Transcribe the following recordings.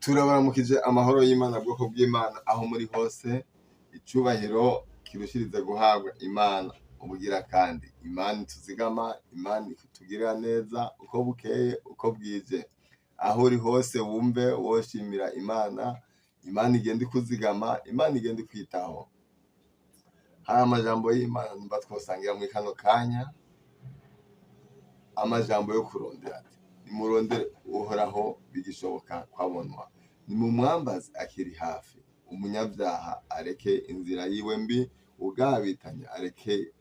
Turabaramukije amahoro y'Imana, bwoko bw'Imana aho muri hose. Icubahiro kirushirize guhabwa Imana. Ubugira kandi Imana ituzigama, Imana itugirira neza uko bukeye uko bwije. Aho uri hose wumve woshimira Imana. Imana igenda ikuzigama, Imana igenda ikwitaho. Hari amajambo y'Imana numva twosangira muri kano kanya, amajambo yo kurondera, ati: "Nimurondere Uhoraho bigishoboka kwabonwa, nimumwambaze akiri hafi. Umunyabyaha areke inzira yiwe mbi, ugabitanya areke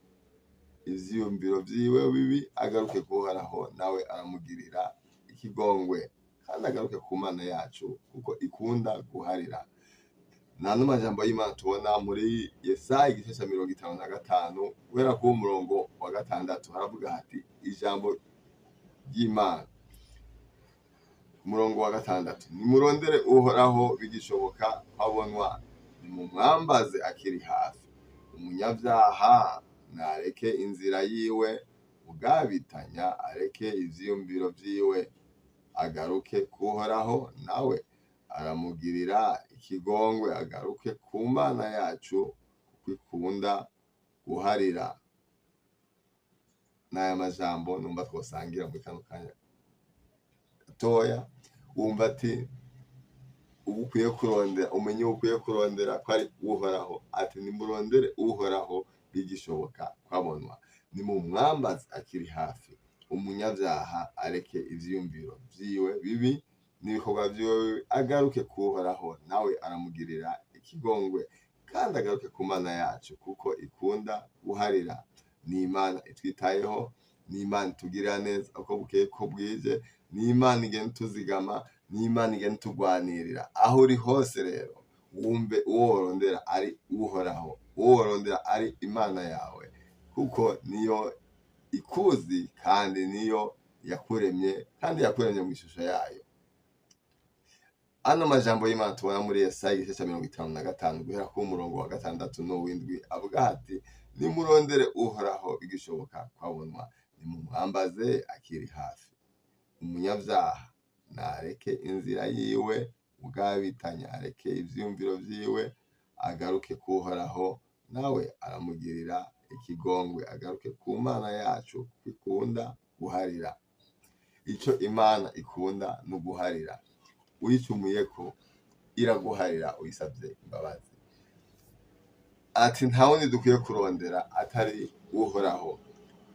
ivyiyumviro vyiwe bibi, agaruke kuhoraho, nawe aramugirira ikigongwe, kandi agaruke ku Mana yacu, kuko ikunda guharira." Nano majambo y'Imana tubona muri Yesaya igice ca 55, guhera k'uwo murongo wa 6. Haravuga hati ijambo ry'Imana, umurongo wa 6: "Nimurondere Uhoraho bigishoboka kwabonwa, nimumwambaze akiri hafi. Umunyabyaha nareke inzira yiwe, ugabitanya areke ivyiyumviro vyiwe, agaruke kuhoraho, nawe aramugirira ikigongwe, agaruke ku Mana yacu, kuko ikunda guharira." N'aya majambo numva twosangira muri kano kanya gatoya. Wumva ati uba ukwiye kurondera, umenye uwo ukwiye kurondera ko ari Uhoraho. Ati: "Nimurondere Uhoraho bigishoboka kwabonwa, nimumwambaze akiri hafi. Umunyabyaha areke ivyiyumviro vyiwe bibi n'ibikorwa vyiwe bibi, agaruke kuhoraho, nawe aramugirira ikigongwe, kandi agaruke ku Mana yacu, kuko ikunda guharira." Ni Imana itwitayeho, ni Imana itugirira neza uko bukeye ko bwije, ni Imana igenda ituzigama, ni Imana igenda itugwanirira. Aho uri hose rero wumve uwo worondera ari Uhoraho, uwo worondera ari Imana yawe, kuko niyo ikuzi kandi niyo yakuremye, kandi yakuremye mu ishusho yayo. Ano majambo y'Imana tubona muri Yesaya igice ca 55, guhera ku murongo wa 6 n'uw'indwi, avuga ati: "Nimurondere Uhoraho bigishoboka kwabonwa, nimumwambaze akiri hafi. Umunyabyaha nareke inzira yiwe, ugabitanya areke ivyiyumviro vyiwe, agaruke kuhoraho, nawe aramugirira ikigongwe, agaruke ku Mana yacu, kuko ikunda guharira." Ico Imana ikunda ni uguharira. Uyicumuyeko iraguharira uyisavye imbabazi. Ati nta wundi dukwiye kurondera atari Uhoraho.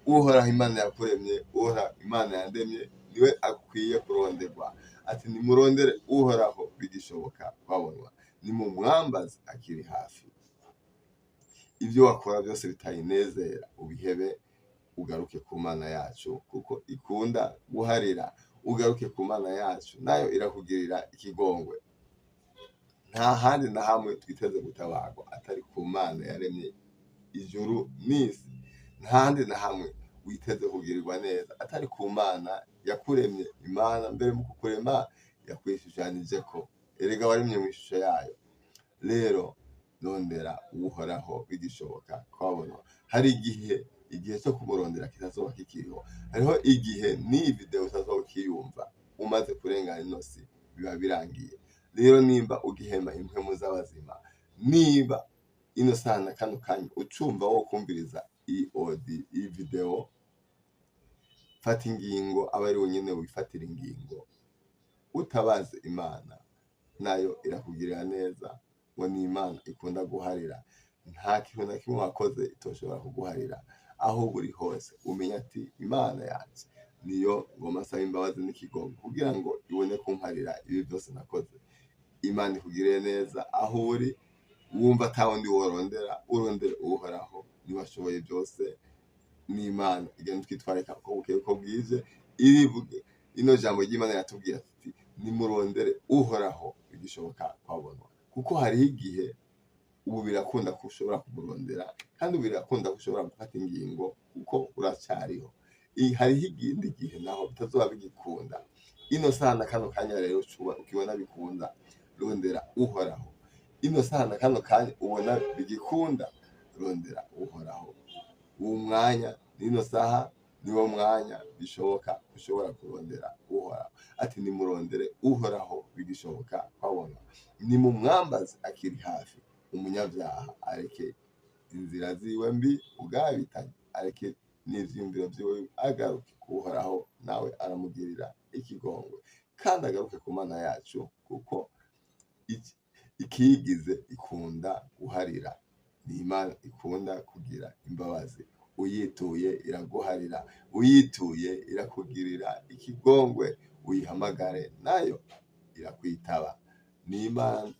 Uhoraho Imana yakuremye, Uhoraho Imana yandemye, niwe akwiye kuronderwa. Ati: "Nimurondere Uhoraho bigishoboka kwabonwa, nimumwambaze akiri hafi." Ibyo wakora byose bitayinezera ubihebe, ugaruke ku Mana yacu, kuko ikunda guharira. Ugaruke ku Mana yacu, nayo irakugirira ikigongwe. Nta handi na hamwe twiteze gutabarwa atari ku Mana yaremye ijuru n'isi. Nta handi na hamwe witeze kugirirwa neza atari ku Mana yakuremye. Imana mbere mu kukurema yakwishushanijeko, erega waremye mu ishusho yayo. Rero rondera Uhoraho bigishoboka kwabonwa. Hari igihe cyo kumurondera kitazoba kikiriho. Hariho igihe n'iyi video utazoba ukiyumva, umaze kurengana ino si biba birangiye. Rero nimba ugihema impwemu z'abazima, niba ino sana kano kanya ucumva wo kumviriza iyi audio, iyi video, fata ingingo, aba ari wenyine wifatira ingingo, utabaze Imana, nayo irakugirira neza. Ngo ni Imana ikunda guharira. Nta kintu na kimwe wakoze itoshobora kuguharira. Aho uri hose umenya ati: "Imana yanje niyo ngoma nsaba imbabazi n'ikigongo kugira ngo ibone kumparira ibi byose nakoze." Imana ikugirire neza aho uri. Wumva ata wundi worondera, urondere Uhoraho, niwe ashoboye byose. N'Imana igenda twitwararika uko bukeye uko bwije. Irivuge ino jambo ry'Imana yatubwiye ati: "Nimurondere Uhoraho bigishoboka kwabonwa." Kuko hariho igihe, ubu birakunda ko ushobora kumurondera, kandi ubu birakunda ko ushobora gufata ingingo kuko uracyariho. Hariho ikindi gihe naho bitazoba bigikunda. Ino sana kano kanya rero ukibona bikunda, rondera Uhoraho. Ino sana kano kanya ubona bigikunda, rondera Uhoraho. Uwo mwanya n'ino saha. Niwo mwanya bishoboka ushobora kurondera Uhoraho. Ati nimurondere Uhoraho bigishoboka kwabona, nimumwambaze akiri hafi. Umunyabyaha areke inzira ziwe mbi, ugabitanye areke n'ivyiyumviro vyiwe, agaruke kuhoraho, nawe aramugirira ikigongwe, kandi agaruke ku Mana yacu, kuko ikiyigize ikunda guharira. Ni Imana ikunda kugira imbabazi. Uyituye iraguharira, uyituye irakugirira ikigongwe, uyihamagare nayo irakwitaba. Ni Imana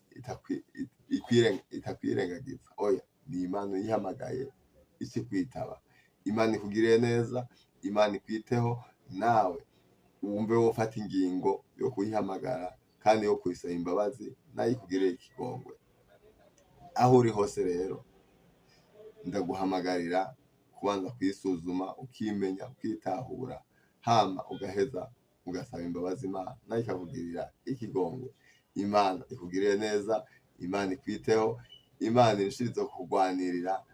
itakwirengagiza, oya, ni Imana uyihamagaye ikikwitaba. Imana ikugiriye neza, Imana ikwiteho, nawe wumve wofata ingingo yo kuyihamagara kandi yo kuyisaba imbabazi, nayo ikugiriye ikigongwe. Aho uri hose rero, ndaguhamagarira kubanza kwisuzuma, ukimenya, ukitahura, hama ugaheza ugasaba imbabazi Imana, nayo ikakugirira ikigongwe. Imana ikugiriye neza, Imana ikwiteho, Imana irushirize kugwanirira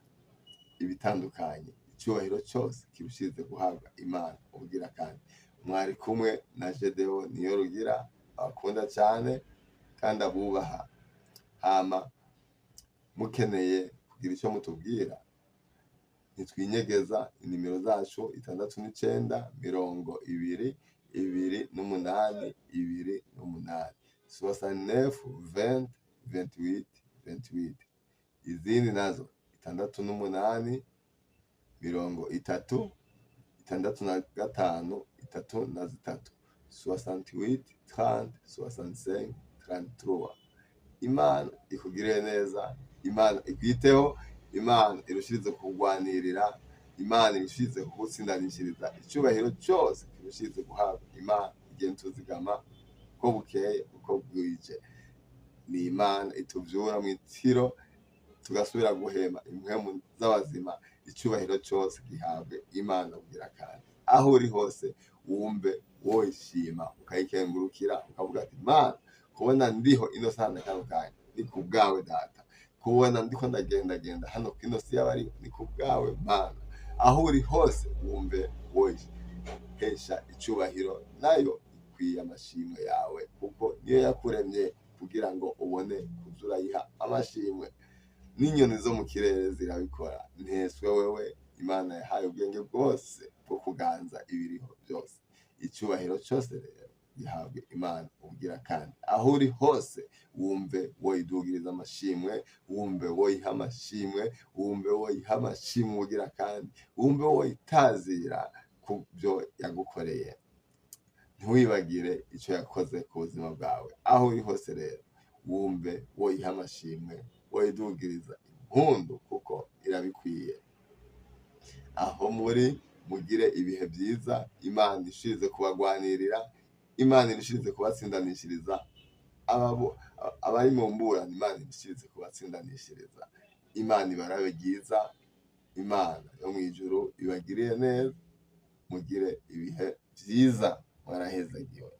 ibitandukanye. Icyubahiro cyose kirushirize guhabwa Imana. Ubwira kandi mwari kumwe na Gedeon Niyorugira, abakunda cyane kandi abubaha. Hama mukeneye kugira icyo mutubwira, ntitwinyegeza inimero zacu: 69 20 28 28, 69 20 28 28. Izindi nazo 68 30 65 33, 68 30 65 33. Imana ikugirire neza, Imana ikwiteho, Imana irushirize kugwanirira, Imana irushirize kugutsindanishiriza. Icyubahiro cyose kirushirize guhabwa Imana. Igenda tuzigama uko bukeye uko bwije. Ni Imana ituvyura mu itiro tugasubira guhema impwemu z'abazima. Icyubahiro cyose gihabwe Imana. Kugira kandi aho uri hose wumve woyishima, ukayikengurukira, ukavuga ati: "Imana, kubona ndiho ino sana kano kanya ni ku bwawe Data, kubona ndiko ndagendagenda hano kwino si y'abariho ni ku bwawe Mana." Aho uri hose wumve woyihesha icyubahiro, nayo ikwiye amashimwe yawe, kuko niyo yakuremye kugira ngo ubone kuza urayiha amashimwe. N'inyoni zo mu kirere zirabikora, nteswe wewe Imana yahaye ubwenge bwose bwo kuganza ibiriho byose. Icyubahiro cyose rero gihabwe Imana. Ubwira kandi aho uri hose wumve woyidugiriza amashimwe, wumve woyiha amashimwe, wumve woyiha amashimwe. Ugira kandi wumve woyitazira ku byo yagukoreye. Ntiwibagire icyo yakoze ku buzima bwawe. Aho uri hose rero wumve woyiha amashimwe, woyidugiriza impundu, kuko irabikwiye. Aho muri mugire ibihe byiza. Imana ishize kubagwanirira, Imana irushize kubatsindanishiriza. Abari mu mburano, Imana irushize kubatsindanishiriza. Imana ibarabe ryiza, Imana yo mu ijuru ibagiriye neza. Mugire ibihe byiza, mwarahezagiwe.